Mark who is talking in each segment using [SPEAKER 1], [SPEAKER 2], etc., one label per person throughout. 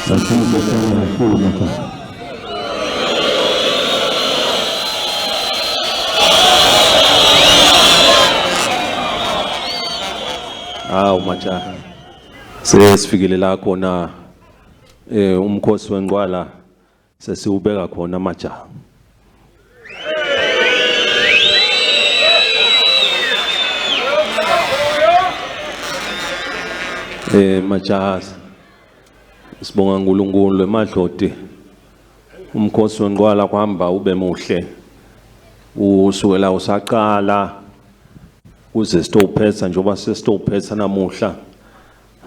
[SPEAKER 1] Asante sana mkuu Machaha.
[SPEAKER 2] Hawu majaha. Sesifikile la khona eh umkhosi wenqwala sesiwubeka khona majaha. Eh majaha sibonga uNkulunkulu emadloti. Umkhosi wenqwala kuhamba ube muhle. Usukela usaqala kuze sitowuphetha njengoba sesitowuphetha namuhla.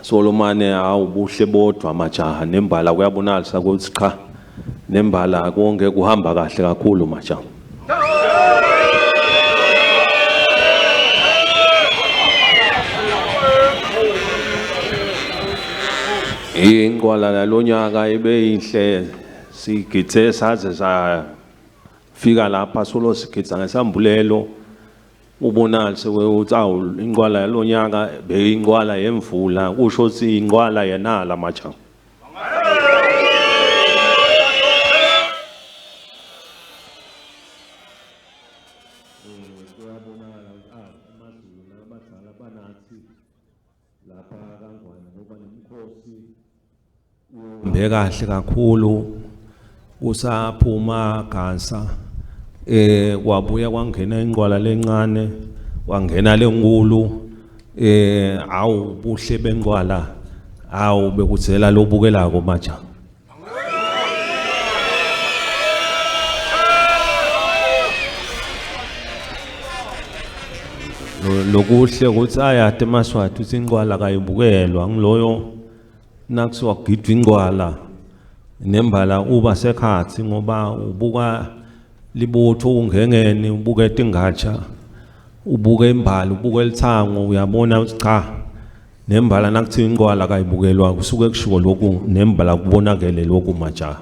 [SPEAKER 2] Solomane hawu buhle bodwa majaha nembala kuyabonakala ukuthi cha nembala konke kuhamba kahle kakhulu majaha. Inqwala lalonyaka ibe yinhle sigithe saze safika lapha solo sigitha ngesambulelo ubonakala sekuthi awu inqwala yalonyaka beyinqwala yemvula kusho ukuthi inqwala yenala majaha. Kuyabonakala ukuthi ah amaZulu nabadala banathi lapha kaNgwane ngoba nemkhosi uhambe kahle kakhulu usaphuma gansa eh kwabuya kwangena inqwala lencane kwangena lenkulu eh awu buhle benqwala awu bekudzela lobukelako manje. Lokuhle ukuthi ayade emaswati ukuthi inqwala kayibukelwa ngiloyo nakusuka kugidwa inqwala nembala uba sekhathi ngoba ubuka libutho ungengeni ubuke tingatsha ubuke imbali ubuke lithango uyabona ukuthi cha nembala nakuthiwa inqwala kayibukelwa kusuke kushiwo lokhu nembala kubonakele lokhu majaha.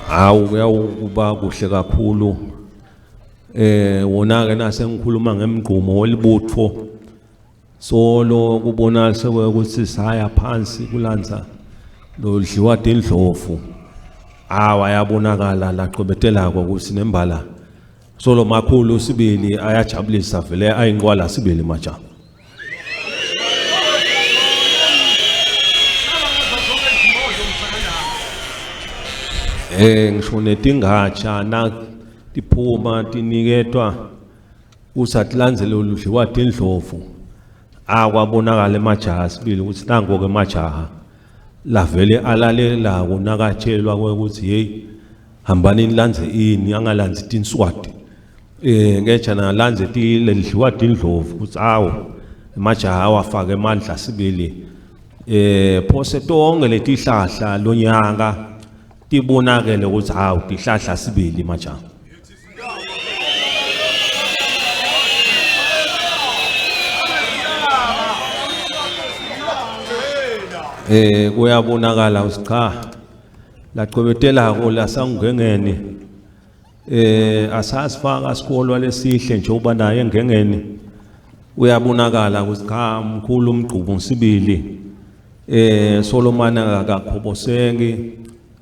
[SPEAKER 2] Hawu kuyawukuba kuhle kakhulu eh wona ke nase ngikhuluma ngemgqumo welibutho solo kubonakala sekuthi saya phansi kulanza lodliwa tindlovu awa ayabonakala laqobetelako ukuthi nembala solo makhulu sibili ayajabulisa vele ayinqwala sibili majaha. Eh ngisho netingatsha na tiphuma tiniketwa usatilandzele oludliwa tindlovu akwabonakala emajaha sibili ukuthi nango ke majaha lavele alalelako nakatshelwa ukuthi hey hambani nilandze ini angalandzi tinswati eh ngeja nalandze tilendliwa tindlovu ukuthi awu emajaha awafake emandla sibili eh phose tonke letihlahla lonyaka tibonakele ukuthi hawu tihlahla sibili majaha. Eh kuyabonakala ukuthi cha lacwebetelako lasangengeni eh asasifaka sikolwa lesihle nje uba naye engengeni uyabonakala ukuthi cha mkhulu umgqubo sibili eh solomana akakhoboseki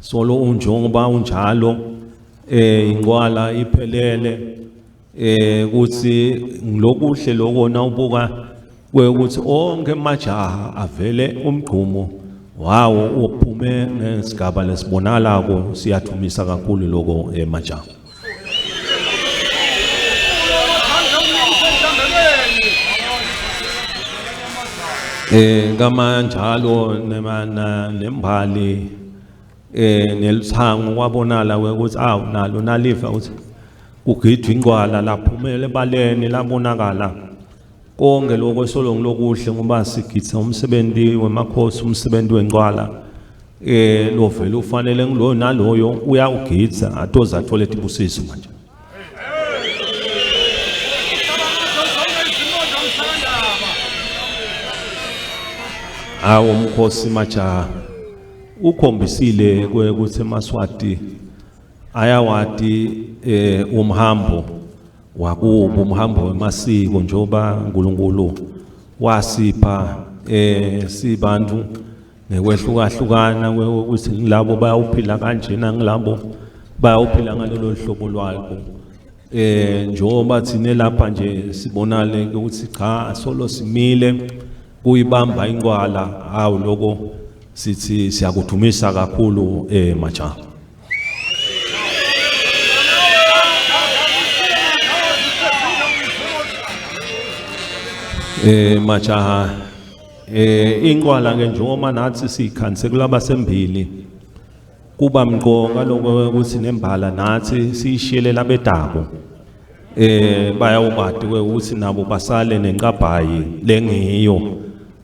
[SPEAKER 2] solo unjengoba unjalo eh ingwala iphelele eh kuthi ngilokuhle lokho nawubuka kwekuthi onke majaha avele umgqumo wawo uphume ngesigaba lesibonakalako siyathumisa kakhulu lokho emajaha. Eh kamanjalo nemana nembali eh nelithango kwabonala ukuthi awu nalo nalifa ukuthi kugidwa ingcwala laphumela ebaleni labonakala konke lokho solo ngilokuhle ngoba sigidza umsebenzi wemakhosi umsebenzi wencwala eh lo vele ufanele ngiloyo naloyo uyawugidza atoze athole tibusiso manje. Awu umkhosi majaha ukhombisile ukuthi emaswati ayawati eh umhambo. wakubo umhambo wemasiko njengoba uNkulunkulu wasipha eh sibantu ngekwehlukahlukana ukuthi ngilabo bayawuphila kanjena ngilabo bayawuphila ngalolo hlobo lwabo eh njengoba thine lapha nje sibonale ukuthi cha solo simile kuyibamba inkwala hawu lokho sithi siyakudumisa kakhulu eh majaha Eh majaha eh inqwala ke njengoba nathi sikhanse kulaba sembili kuba mqonga lokho ukuthi nembala nathi siyishiyele labedako eh bayawubati ke ukuthi nabo basale nenqabhayi lengiyo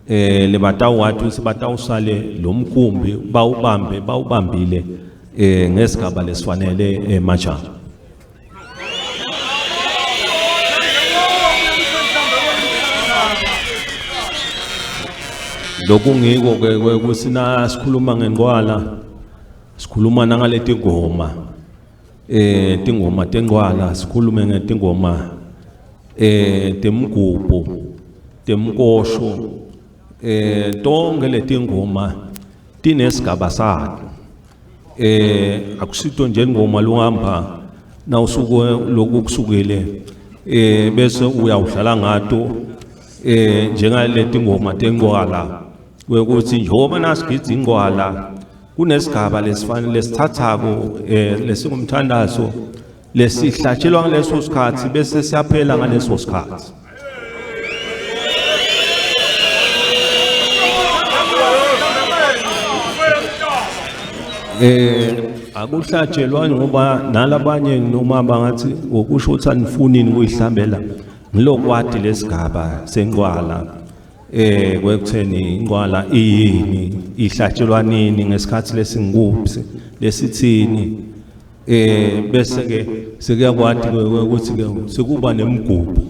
[SPEAKER 2] eh lebatawati ukuthi batawusale lo mkhumbi bawubambe bawubambile eh ngesigaba lesifanele emajaha Lokungiko ke ukuthi na sikhuluma ngenqwala sikhuluma nangaleti ngoma eh tingoma tenqwala sikhulume ngetingoma eh temgubho temkosho eh tonke letingoma tinesigaba sato eh akusito nje ingoma lungihamba nawusuke lokhu kusukile eh bese uyawudlala ngato eh njengaleti ngoma tenqwala kwekuthi njengoba nasigidza inqwala kunesigaba lesifanele lesithathako eh lesingumthandazo lesihlatshelwa ngaleso sikhathi bese siyaphela ngaleso sikhathi eh akuhlatshelwa ngoba nalabanye noma bangathi ngokusho ukuthi anifuni ukuyihlambela ngilokwati lesigaba senqwala eh kwekutheni inqwala iyini ihlatshelwa nini ngesikhathi lesingikuphi lesithini eh bese ke sekuyakwati ukuthi ke sekuba nemgubho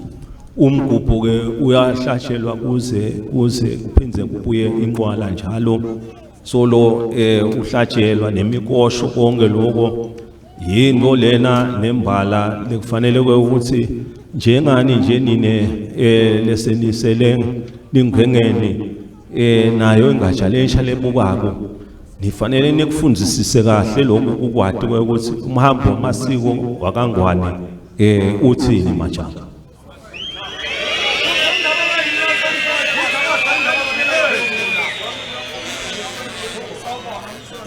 [SPEAKER 2] umgubho ke uyahlatshelwa kuze kuze kuphinde kubuye inqwala njalo solo eh uhlatshelwa nemikosho konke lokho yinto lena nembala lekufanele ukuthi njengani nje nine eh lesenisele ningengeni eh nayo ingatsha lensha lebukako nifanele nikufundisise kahle lokhu ukwati ukuthi umhambo wamasiko wakangwane eh uthini majaka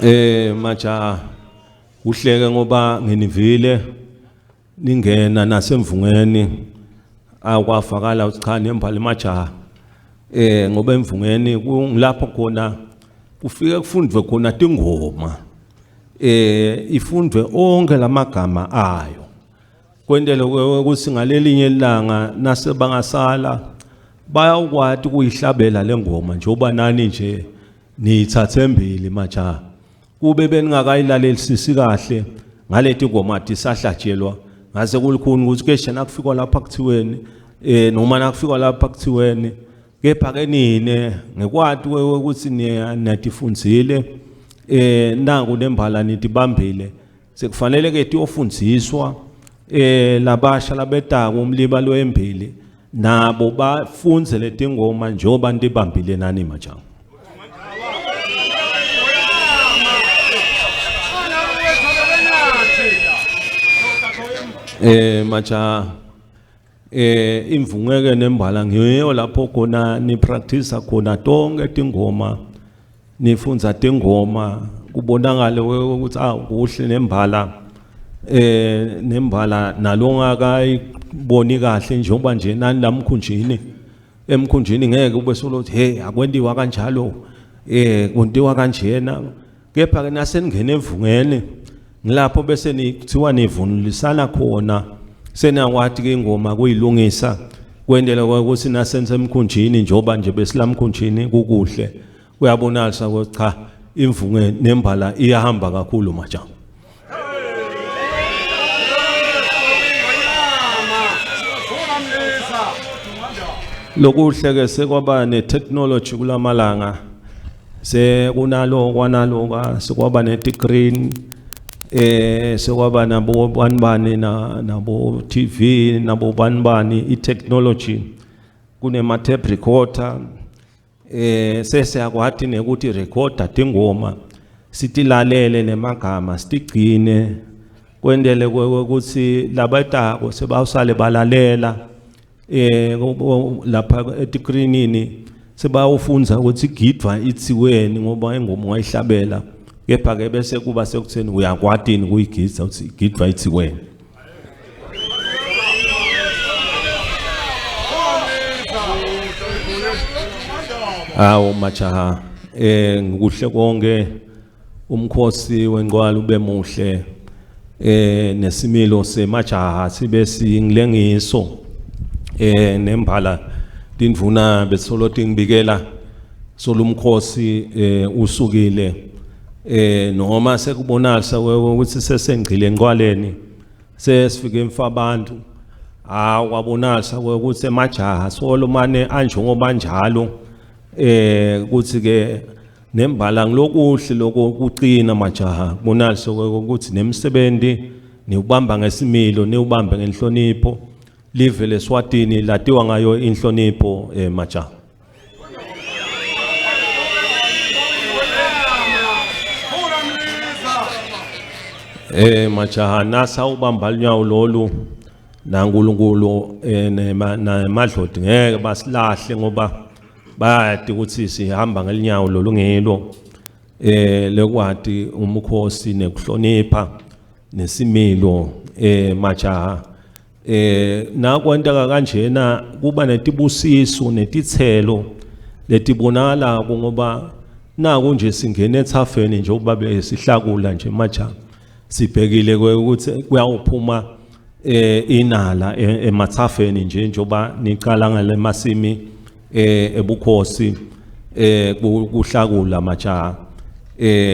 [SPEAKER 2] Eh majaha kuhleke ngoba nginivile ningena nasemvungeni akwafakala ukuthi cha nembali majaha eh ngoba emvungeni kungilapho khona kufike kufundwe khona tingoma eh ifundwe onke lamagama ayo kwentele ukuthi ngalelinye ilanga nase bangasala bayawukwati ukuyihlabela lengoma njengoba nani nje niyithathe embili majaha kube beningakayilalelisisi kahle ngaleti ngoma tisahlatshelwa ngase kulikhuni ukuthi keshe nakufikwa lapha kuthiweni eh noma nakufikwa lapha kuthiweni kepha ke nine ngekwati ukuthi niyatifundzile eh nangu nembala nitibambile sekufanele ke tiyofundziswa eh labasha labetako umliba lwembili nabo bafunze letingoma njengoba nitibambile nani majaha Eh maja eh imvungeke nembala ngiyo lapho khona ni practice khona tonke tingoma nifunza tingoma kubonakale ukuthi ah kuhle nembala eh nembala nalongakayiboni kahle njengoba nje nani lamkhunjini emkhunjini ngeke ube solothi hey akwentiwa kanjalo eh kuntiwa kanjena kepha ke naseningena evungeni ngilapho bese nikuthiwa nivunulisana khona senakwati ke ingoma kuyilungisa kwendela ukuthi nasenze emkhunjini njoba nje besilamkhunjini kukuhle kuyabonakala ukuthi cha imvunge nembala iyahamba kakhulu majama Lokuhle ke sekwaba ne-technology kulamalanga sekunalo kwanaloka sekwaba ne-green Sekwaba nabo bani bani na nabo TV nabo bani bani i-technology, kunema tape recorder. Sesiyakwati nekuthi recorda tingoma sitilalele nemagama sitigcine, kwendele ukuthi labatako sebawusale balalela lapha etikrinini, sebawufundza ukuthi igidvwa itsiweni, ngoba ingoma wayihlabela, kepha ke bese kuba sekutheni uyakwati kuyigidza ukuthi igidvwa itsiweni. Awu majaha, ngikuhle konke, umkhosi wencwala ube muhle, nesimilo semajaha sibe singilengiso. Nembala tindvuna besolo tingibikela solumkhosi usukile, noma sekubonakala ukuthi sesengcile encwaleni, sesifike emfabantu, akwabonakala ukuthi emajaha solo mane anjengoba njalo, kuthi ke nembala ngilokuhle lokho kucina majaha, kubonakala ukuthi nemsebenzi niubamba ngesimilo, niubambe ngenhlonipho. Live leSwatini latiwa ngayo inhlonipho, majaha. Majaha, nasa ubamba lunyawo lolu naNkulunkulu nemadloti ngeke basilahle, ngoba bayati ukuthi sihamba ngelinyawo lolungilo lekwati umkhosi nekuhlonipha nesimilo, majaha. Nakwenteka kanjena kuba netibusiso netitselo letibonakala, ngoba naku nje singena ethafeni nje ukuba besihlakula nje majaha, sibhekile ukuthi kuyawuphuma inala emathafeni nje njoba niqala ngale masimi ebukhosi kuhlakula majaha.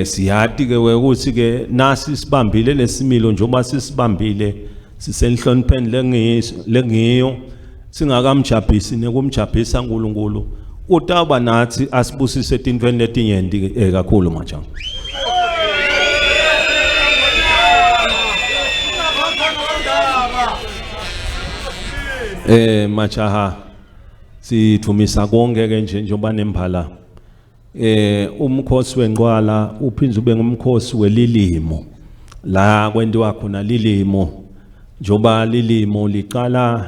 [SPEAKER 2] Siyati ke ukuthi ke nasi sibambile lesimilo, njoba sisibambile sisenhlonipheni lengiyo, singakamjabhisi nekumjabhisa uNkulunkulu, utaba nathi asibusise etintweni letinyenti kakhulu majaha. Majaha, sithumisa konke ke nje njengoba nembala umkhosi wencwala uphinze ube ngumkhosi welilimo, la kwentiwa khona lilimo, njoba lilimo liqala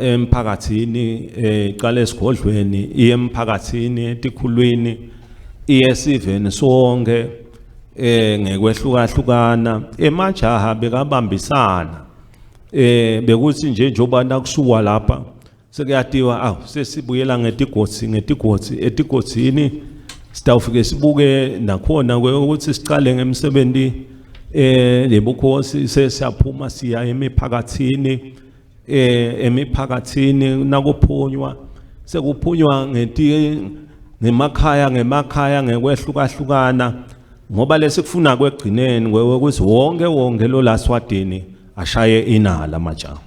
[SPEAKER 2] emphakathini, iqala esigodlweni, iye emphakathini, etikhulwini, iye esiveni sonke ngekwehlukahlukana. Emajaha bekabambisana, bekuthi nje njengoba nakusuka lapha sekuyatiwa, awu sesibuyela ngetigodzi ngetigodzi, etigodzini sitawufike sibuke nakhona ukuthi sicale ngemsebenzi lebukhosi, sesiyaphuma siya emiphakathini. Emiphakathini nakuphunywa sekuphunywa ngeti ngemakhaya ngemakhaya ngekwehlukahlukana, ngoba lesikufuna kwegcineni ukuthi wonke wonke lo la Swadini ashaye inala majaha.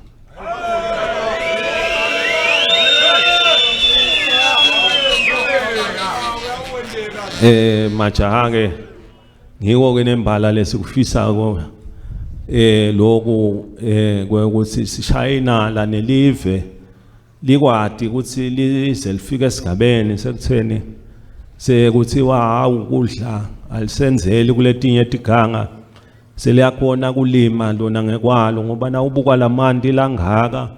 [SPEAKER 2] Majaha ke ngiko ke nembala lesikufisako lokhu ukuthi sishaye inala nelive likwati ukuthi lize lifike esigabeni sekutheni sekuthiwa hawu kudla alisenzeli kuletinye tiganga, seliyakhona kulima lona ngekwalo, ngoba nawubuka lamanti langaka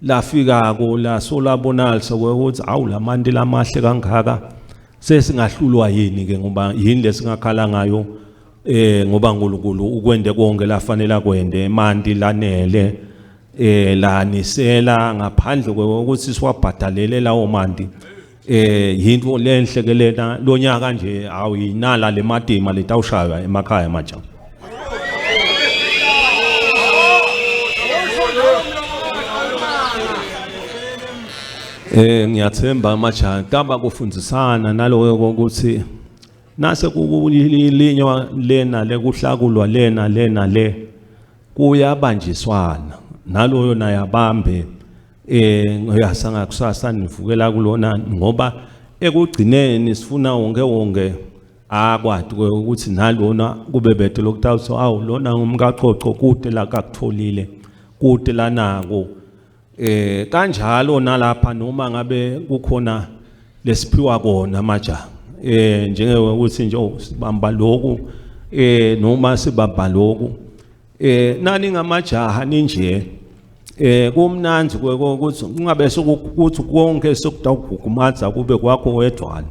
[SPEAKER 2] lafikako la solabonalisa ukuthi awu lamanti lamahle kangaka sesingahlulwa yini ke, ngoba yini lesingakhala ngayo, ngoba uNkulunkulu ukwende konke lafanele akwende, emanti lanele lanisela ngaphandle kokuthi siwabhadalele lawo manti. Yinto lenhle ke lena lonyaka nje, awuyinala lematima letawushaywa emakhaya maja. Ngiyathemba maja taba kufundzisana naloko ukuthi nase kulinywa lena lekuhlakulwa lena lena le kuyabanjiswana, naloyo naye abambe ngiyasanga kusasa nivukela kulona, ngoba ekugcineni sifuna wonke wonke. Akwati ukuthi nalona kube bethe lokutawuthi awu lona ngumkaxoxo kude la kakutholile kude lanako. Kanjalo nalapha noma ngabe kukhona lesiphiwa kona majaha, njengokuthi nje sibamba lokhu, noma sibamba lokhu, nani ngamajaha ninje, kumnandzi ukuthi kungabe sekukuthi konke sekutawugugumadza kube kwakho wedwana.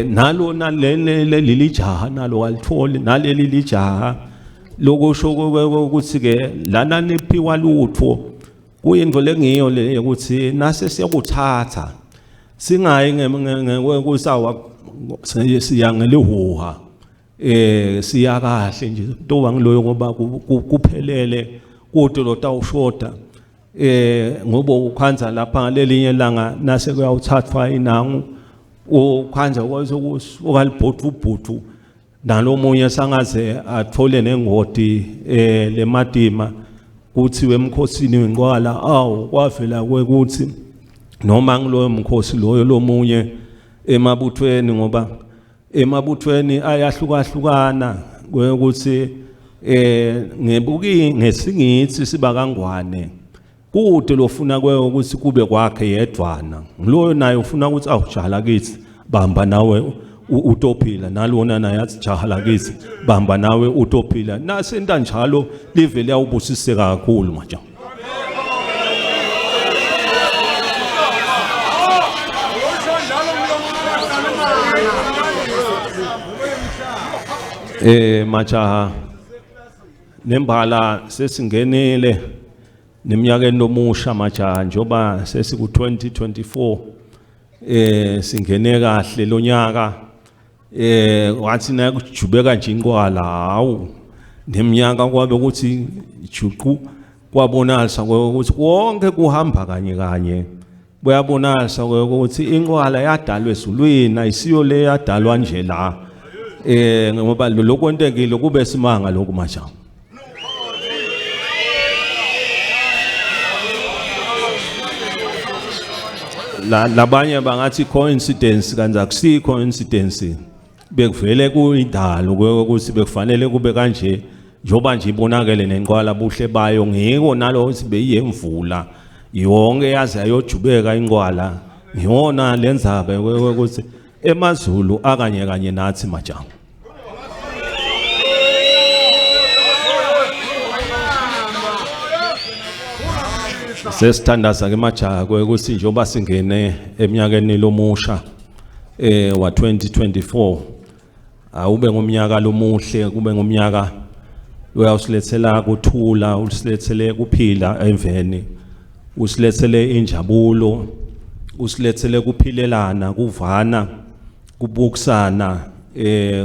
[SPEAKER 2] Nalona leli lijaha nalo alitholi, naleli lijaha lokusho ukuthi ke lana niphiwa lutho kuyinto lengiyo le ukuthi nase siyakuthatha singayi ngekusawa siya ngelihuha, siya kahle nje toba ngiloyo ngoba kuphelele kude lotawushoda, ngoba ukhanza lapha ngalelinye ilanga nase kuyawuthathwa inangu ukhanza ukalibhuthu nalomunye sangaze athole nengodi lematima kuthi wemkhosini wenqwala awu kwavela kwekuthi noma ngiloyo mkhosi loyo lomunye emabuthweni, ngoba emabuthweni ayahlukahlukana ukuthi ngebuki ngesingithi sibakangwane kude lofuna ukuthi kube kwakhe yedwana, loyo naye ufuna ukuthi awujala kithi bamba nawe utophila, nalona naye athi jahala kithi bamba nawe utophila. Nasenta njalo live liyawubusiseka kakhulu manje. Majaha nembala sesingenile neminyakeni lomusha majaha, njoba sesiku 2024, singene kahle lonyaka, wathi nakujubeka nje inqwala hawu neminyaka kwabe ukuthi juqu kwabonalisa ukuthi konke kuhamba kanye kanye. Kuyabonalisa ukuthi inqwala yadalwa ezulwini, ayisiyo le yadalwa nje la, ngoba lokwentekile kube simanga lokhu majaha. Labanye bangathi coincidence, kanti akusiyo coincidence, bekuvele kuyindalo ukuthi bekufanele kube kanje, njoba nje ibonakele nenqwala buhle bayo ngiko nalo ukuthi beyiyemvula yonke yaze ayojubeka inqwala. Ngiyona lenzaba ukuthi emazulu akanye kanye nathi majaha. Sesithandaza ke majaha ukuthi njengoba singene eminyakeni lomusha wa 2024, awube ngumnyaka lomuhle, kube ngumnyaka uyawusilethela kuthula, usilethele kuphila emveni, usilethele injabulo, usilethele kuphilelana, kuvana, kubukusana,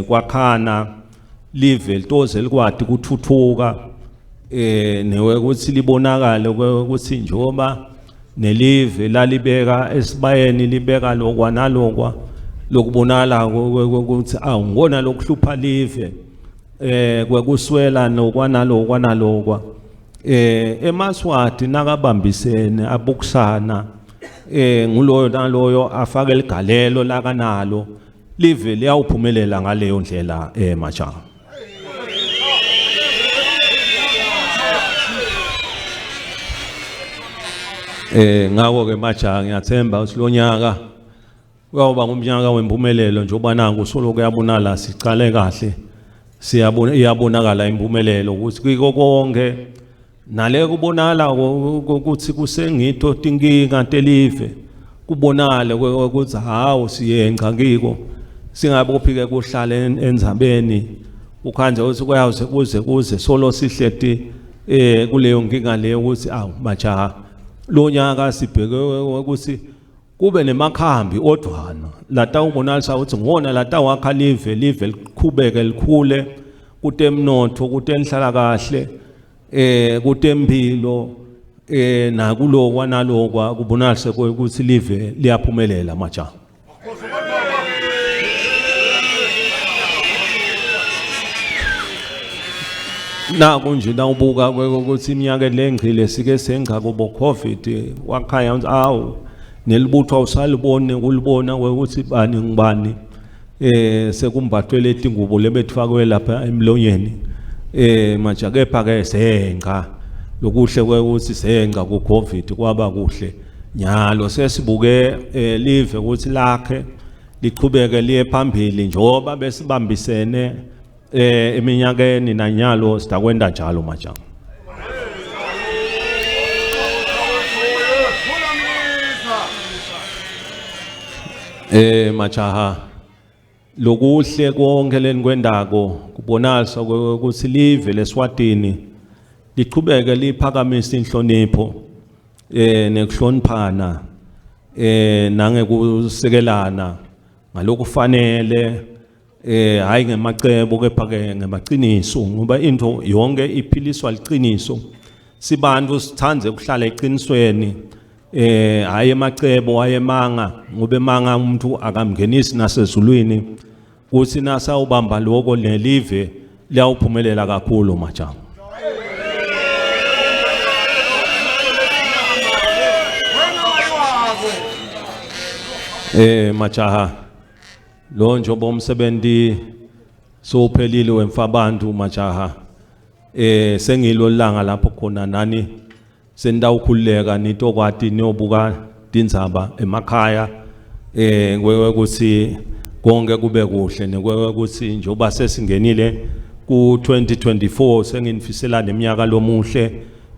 [SPEAKER 2] kwakhana live litoze likwati kuthuthuka, newe ukuthi libonakale ukuthi njoba nelive lalibeka esibayeni libeka lokwa nalokwa lokubonakala ukuthi awungona lokuhlupha live, kwekuswela nokwa nalokwa nalokwa, emaswati nakabambisene abukusana, nguloyo naloyo afake ligalelo lakanalo, live liyawuphumelela ngaleyo ndlela majaha. Ngakho ke majaha ngiyathemba ukuthi lonyaka uyawuba ngumnyaka wempumelelo, njengoba nangu solo kuyabonakala sicale kahle, siyabona iyabonakala impumelelo ukuthi kiko konke nale kubonakala ukuthi kusengito tinkinga telive, kubonakale ukuthi hawu siyenca kiko, singabophi ke kuhlala endzabeni ukhanje ukuthi kuyawuze kuze kuze solo sihleti kuleyo nkinga leyo ukuthi awu majaha lonyaka sibheke ukuthi kube nemakhambi odwana latawubonalisa ukuthi ngona latawakha live, live liqhubeke likhule kutemnotho, kutenhlala kahle, kutempilo, nakulokwa nalokwa kubonalise ukuthi live liyaphumelela majaha. Naku nje nawubuka ukuthi iminyaka lengcile sike senga kubo COVID wakhaya ukuthi awu nelibutho awusaliboni kulibona ukuthi bani ngibani. eh sekumbathwe letingubo lebetfakwe lapha emlonyeni eh manje kepha ke senca lokuhle kwekuthi senca ku COVID kwaba kuhle nyalo sesibuke eh, live ukuthi lakhe lichubeke liye phambili njengoba besibambisene eh eminyakeni nanyalo sidakwenda njalo majama Eh majaha lokuhle konke lenikwendako kubonakala ukuthi live leSwatini lichubeke liphakamise inhlonipho eh nekuhloniphana eh nangekusekelana ngalokufanele eh hayi ngemacebo kepha ke ngemaqiniso ngoba into yonke iphiliswa liqiniso sibantu sithande ukuhlala eqinisweni eh hayi emacebo ayemanga ngoba emanga umuntu akamngenisi nasezulwini kuthi nasawubamba lokho nelive liyawuphumelela kakhulu majama eh majaha lo njengoba umsebenzi sowuphelile wemfabantu majaha eh sengilo langa lapho khona nani senitawukhululeka nitokwati niyobuka tindzaba emakhaya eh ukuthi konke kube kuhle nekwekuthi njengoba sesingenile ku 2024 senginifisela neminyaka lomuhle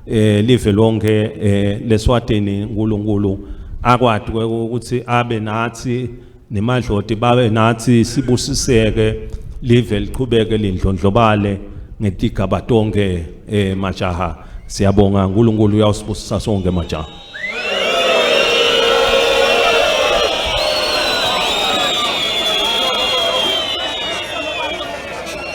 [SPEAKER 2] eh live lonke eh leSwatini uNkulunkulu akwati ukuthi abe nathi nemadloti babe nathi sibusiseke live liqhubeke lindlondlobale ngetigaba tonke eh majaha siyabonga uNkulunkulu uyawusibusisa sonke majaha.